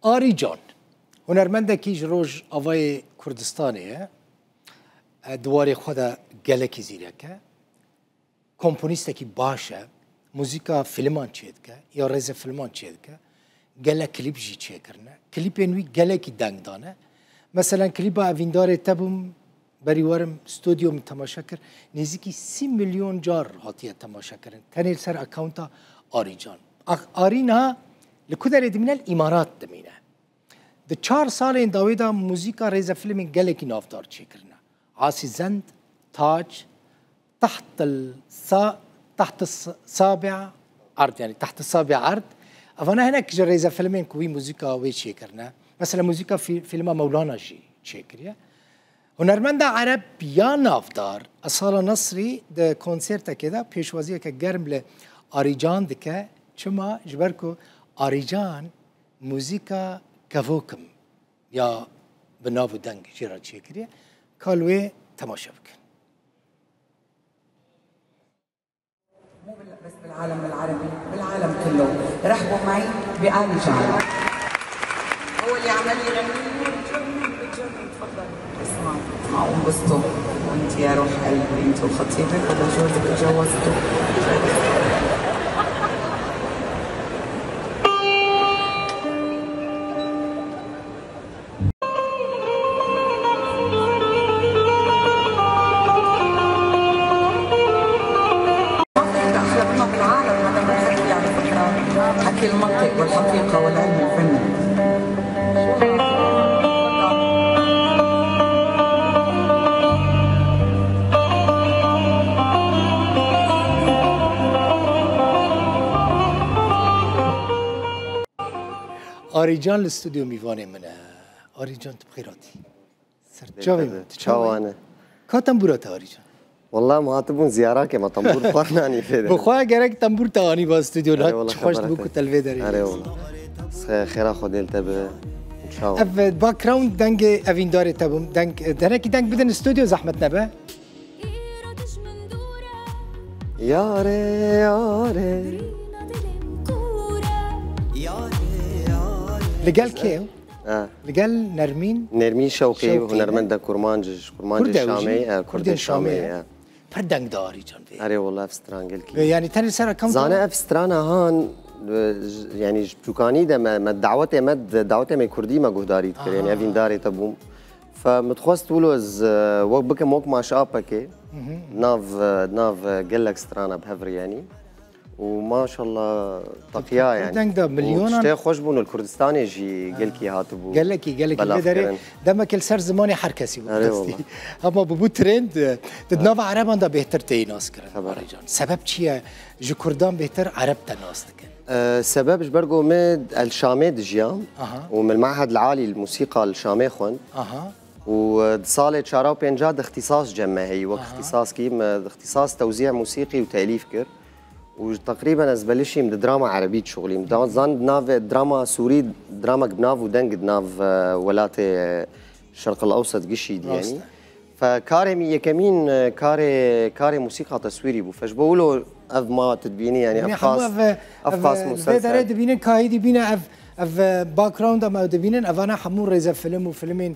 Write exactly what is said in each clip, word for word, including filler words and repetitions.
Arî Can, hunermendekî ji Rojavayê Kurdistanê ye. E, di warê xwe de gelekî zîrek e. Komponîstekî baş e. Muzîka fîlman çêdike, ya rêzefîlman çêdike. Gelek klîp jî çêkirine. Klîpên wî gelekî deng dane. Meselen, klîpa Evîndarê Te Bûm, berî werim stûdyo min temaşe kir, nêzîkî sî milyon car hatiye temaşekirin. Tenê li ser akawunta Arî Can. Ax-, Arî niha li ku derê dimîne? Li Îmarat dimîne. Di çar salên dawî de muzîka rêzefîlmên gelekî navdar çêkirine. Asî Zend, Tac, Tehtel Sa-, Tehtel Sa-, Sabi'a Erd, yani Tehtel Sabi'a Erd. Evana hinek ji rêzefîlmên ku wî muzîka wê çêkirine. Mesela muzîka fî-, fîlma Mewlana jî çêkiriye. Hunermenda Ereb ya navdar Asala Nasrî di konsertekê de pêşwaziyeke germ li Arî Can dike. Çima? Ji ber ku Arî Can muzîka kevok im ya bi nav û deng jê re çêkiriye. Ka li wê temaşe bikin. مو بال-، بس بالعالم العربي، بالعالم كله. رحبوا معي بآل جان. هو اللي عمال يغني لي، بتجنن، بتجنن. تفضل، اسمع، اسمع، وانبسطوا. وانت يا روح قلبي، انت وخطيبك ولا جوزك اتجوزتوا؟ أحلى منهم بالعالم، هذا مو حكي على فكرة، حكي المنطق والحقيقة والعلم الفني. Arî Can li stûdyo mîvanê min e. Arî Can, tu bi xêr hatî. Ser çavê min, tu çawa Çawa yî? Ne? Ka tembûra te, Arî Can? Wela, em hatibûn ziyarakê me, tembûr xwarnanî fê de. Bi xwe gerek tembûr te anî ba stûdyo, Erê wela, çi xweş dibû xeber ku te li vê derê. Erê wela. Xê-, xêra Xwedê li te bibe. Çawa? Ev, e, background dengê Evîndarê Te Bûm, deng, e, derekî deng bidin stûdyo, zehmet nebe. Îro dijmin dûr e. Yare, yare. Birîna dilê min kûr e. Yare, yare. Li gel kê ew? Ha. Li gel Nermîn Nermîn Şewqî, Şewqî, hunermend e. Kurmanc, ji Kurmancê Şamê, e, Kurdên Şamê, e. Pir deng da Arî Can vê. Erê wela, ev stran gelkî. Vê, yanî tenê ser akam Zane ev strana han, e, j-, yanî ji çûkanî de me, me dawetê me, dawetê me kurdî me guhdarî dikir. Yanî Aha. Evîndarê Te Bûm. Fe min dixwest wilo ez, e, wek bikim wek maşapekê. Mhm. Nav, e, nav, e, gelek strana bi hev re yanî. Û maşallah teqiya yanî. Deng de milyonan. Û tiştê xweş bûn li Kurdistanê jî gelkî hatibû. Gelekî, gelekî. Vê derê demek li ser zimanê her kesî bû. Erê wela. Ama bûbû trend, e, di nava Ereban de bêhtir tê nas kirin. Sebeb çi ye? Ji Kurdan bêhtir Ereb te nas dikin. E, sebeb ji ber ku me el Şamê dijiyam Aha. Û min me'hed li alî li musîqa li Şamê xwend. Aha. Û, e, di salê çara û pênca de îxtîsas cem me heyî. Wek Aha. îxtîsaskî me îxtîsas tewzî musîqî û telîf kir. Û teqrîben ez belişîm di drama erebî dişuxulîm. Da-, zan di navê drama sûrî, dramek bi nav û deng di nav, e, welatê, e, Şerqil Ewsed gişî dî Rast yanî. E. Fe karê min yekemîn, e, karê, karê musîqa teswîrî bû. Fe ji bo wilo ev ma tu dibînî, yanî Yanî ev xas, hemû ev, ev ev, xas e, li vê muselsel. Derê dibînin, kahî dibîne ev, ev, e, background ma ew dibînin, evana hemû rêzefîlm û filmên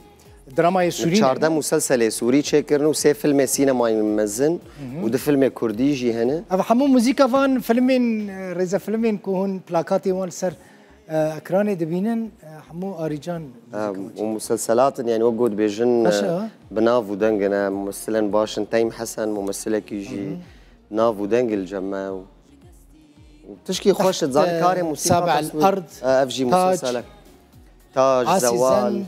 dramayê sûrî ne? Çardeh muselselê sûrî çêkirin û sê filmê sînemayî mezin Mhm. û du filmê kurdî jî hene. Ev hemû muzîka van filmên, e, rêzefilmên ku hûn plakatê wan li ser, e, ekranê dibînin, e, hemû Arîcan Em, muzîka û muselselat in, yanî wek got dibêjin, Baş e, e, ha? Bi nav û deng in, e, mumesilen baş in. Teym Hesen, mumesilekî jî Hı hı. nav û deng li cem me û, û tişkî xweş dizan Text, karê e, musîqa Sabe el teswîr, Erd, e, ev jî Tac, muselselek. Tac, Asî Zewal, Zend,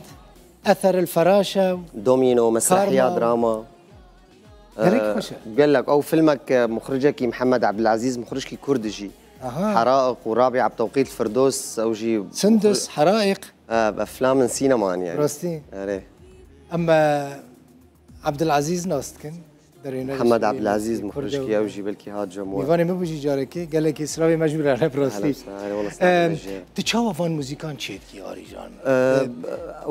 Ether el Feraşe, Domino, Mesrehiya Karma. Drama. Gelek E, xweş e. Gelek. Ew filmek, e, muxricekî Mihemed Ebdilezîz, muxricekî Kurd jî. Aha. Heraiq û Rabîa bi tewqît Firdos, ew jî Sundus, muxri-, Heraiq. E, eflamên sîneman yani. Rastî. Erê. Em, e, Ebdilezîz nas dikin. Derêneriş Mihemed Kurd Ebdilezîz, muxricekî ew jî belkî hat cem we. Mîvanê min bû jî carekê, gelekî silavê me ji wî re hene bi rastî. Ehlen, ehlen, wela silavê Em, me jî. Tu çawa van muzîkan çêdikî, Arîcan? E, Em,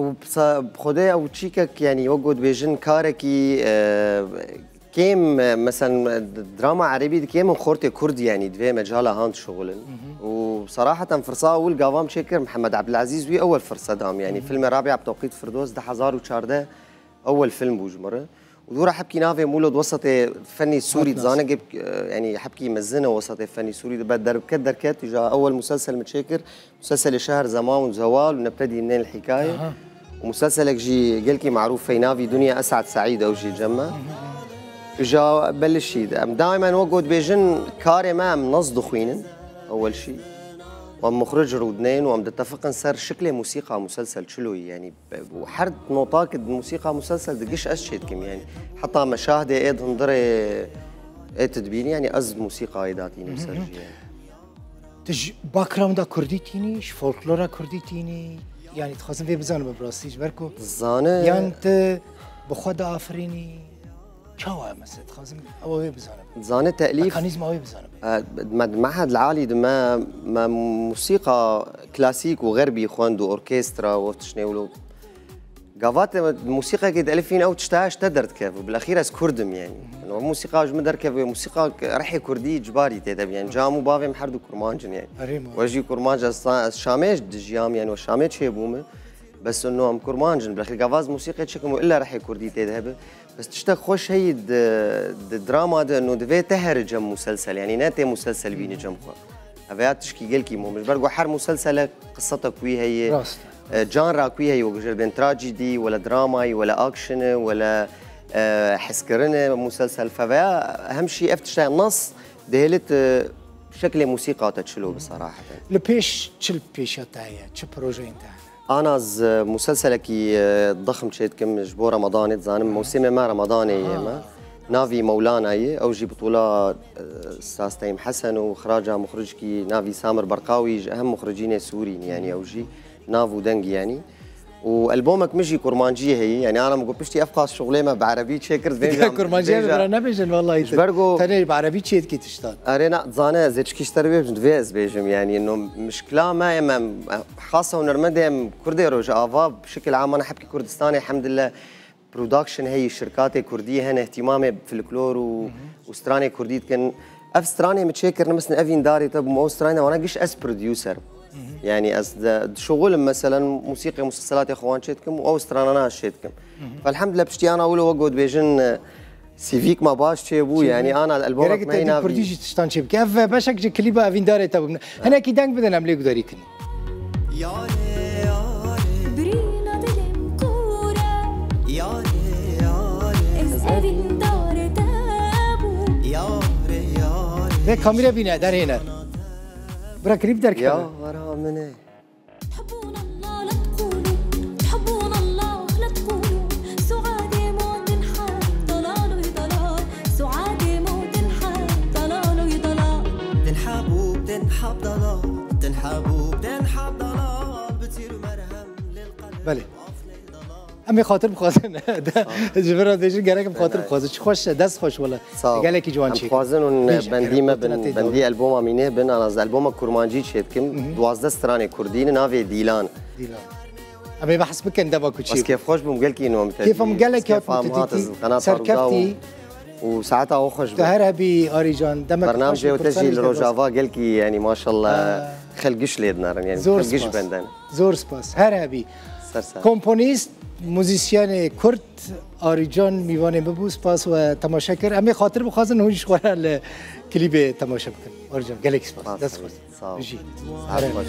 û sa-, Xwedê ew çîkek, yanî wek got dibêjin, karekî, e, kêm, e, meselen, e, drama erebî di kêm in xortê kurd, yanî di vê mecala han dişuxulin. Mhm. Û Seraheten firsa ewil gava min çêkir Mihemed Ebdilezîz wî ewel firse da min. Yanî filmê Rabia bi Tewqît Firdos du hezar û çardeh ewel film bû ji min re. Û dûra hebkî navê Mûlod wesatê fenî Sûrî dizane gep, e, yanî hebkî mezin e wesatê fenî Sûrî de, be derket derket, îja ewel muselsel min çêkir, muselselê Şehr Zeman û Zewal û Nebtedî Minên Hikaye. Aha. Û muselselek jî gelkî marûf e, navî Dunya Esad Seîd, ew jî cem me. Îja belişî de. Em daîmen wek got bêjin karê me em nas dixwînin, ewel şî. Û em muxric rûdinên û em ditefiqin ser şiklê musîqa muselsel çilo yî, yanî û her notak di musîqa muselsel de giş ez çêdikim, yanî heta meşahdê ê di hundirê ê tu dibînî, yanî ez musîqayê datînim ser jî, yanî. Tu ji backgrounda kurdî tînî, ji folklora kurdî tînî? Yanî dixwazim vê bizanim bi rastî, ji ber ku Zane yan tu bi xwe diafirînî, çawa, mesela dixwazim ew wê bizanim. Zane telîf Mekanîzma wê bizanim. E, me di mehed li alî de me, me musîqa klasîk û xerbî xwend û orkestra û ev tiştê wilo. Gava te musîqekê dielifîn ew tişta ji te derdikeve. Bilexîr ez kurd im, yanî. Ew musîqa ji min derkeve, musîqa rihê kurdî cibarî tê de, yanî. Ca min û bavê min her du kurmanc in, yanî. Erê ma. We jî kurmanc, ez, ez Şamê dijiyam, yanî we Şamê çêbûme. Bes ino em kurmanc in. Bilexîr gava ez musîqê çêkim û illa rihê kurdî tê de hebe. Bes tiştek xweş heyî di, di drama de, ino divê te here cem muselsel, yanî ne tê muselsel bîne cem xwe. Ev ya tişkî gelkî muhim e. Ji ber ku her muselselek qiseta ku wî heye, Rast e. e, janra ku wî heye, wek jê bên trajîdî, wele dramayî, wele action e, wele, e, hezkirin e, muselsel feveya, hem jî ev tiştaya nas dihêlit, e, şeklê musîqa te çilo bi seraheten. Li pêş çi li pêşiya te heye? Çi projeyên te hene? Ana ez, e, muselselekî, e, dixm çêdikim ji bo Remadanê, dizanim mewsîmê me Remadanê ye me. Navî Mewlana ye, ew jî bitûla, e, Sasteyîm Hesen û xiraca muxricikî navî Samir Berqawî ji ehem muxricînê Sûrî ne, yanî ew jî nav û deng e, yanî. Û elbomek min jî kurmancî heye, yanî ana min got piştî ev qas şuxulê me bi erebî çêkir, dibêjam, Kurmancî dibêjam. Bira nebêjin, wallahî Ji ber ku tenê bi erebî çêdikî tiştan. Erê na, zane, ez ê çikî ji te re bêjim, divê ez bêjim, yanî, no, mişkila me, em, em, xasa hunermendê em Kurdê Rojava, bi şekil am ana hebkî Kurdistanê, hemdillah, production heyî, şirkatê Kurdî hene, ihtimamê folklor û, û stranê Kurdî dikin. Ev stranê min çêkirin, mesela ev îndarê te bûm, ew stranê wana giş ez producer. Yanî ez de, dişuxulim, meselen, musîqê muselselatê xwe wan çêdikim û ew stranana ez çêdikim. Felhemdillah, piştî ana wilo wek got bêjin, e, sîvîk me baş çêbû, yanî ana elbomek Gerek me te dî navî. Kurdî jî tiştan çêbike. Ev, e, beşek ji klîba evîndarê te bû. Hinekî deng bidin em lê gudarî kin. Yare, yare. Birîna dilê min kûr e. Yare, yare. Ez evîndarê te bûm. Yare, yare. Vê kamîre bîne, derhêne. Bira klîp derkeve. Yara min e. تحبون الله لا تقولوا، تحبون الله لا تقولوا، سعادة موت نحب ضلال وضلال، سعادة موت نحب ضلال وضلال. تنحب وبتنحب ضلال، تنحب وبتنحب ضلال، بتصير مرهم للقلب. Belê. Em ê xatir bixwazin. Ji vir re dibêjin gerek em xatir bixwazin. Çi xweş e, dest xweş wele. Sağ ol. Gelekî ciwan çêkir. Em dixwazin hûn bendî me bin, bendî elboma mînê bin, ana ez elboma kurmancî çêdikim, duwazdeh stranê kurdî ne, navê Dîlan. Dîlan. Em ê behs bikin dema ku çêbû. Ez kêfxweş bûm, gelkî ino min te dî. Kêfa min gelek hat min te dîtî. Serkeftî. Û saeta xwe xweş bû. Tu her hebî Arîcan, demek xweş. Bernamjê te jî li Rojava gelkî, yanî maşallah, xelk giş lê dinarin, yanî xelk giş benden. Zor spas. Her hebî. Ser ser. Komponîst, muzîsyenê kurd Arîcan mîvanê min bû. Spas we temaşe kir. Em ê xatir bixwazin hûn ji xwe re li klîbê temaşe bikin. Arîcan, gelek spas. Dest xweş. Sağ ol. Bijî. Saet xweş.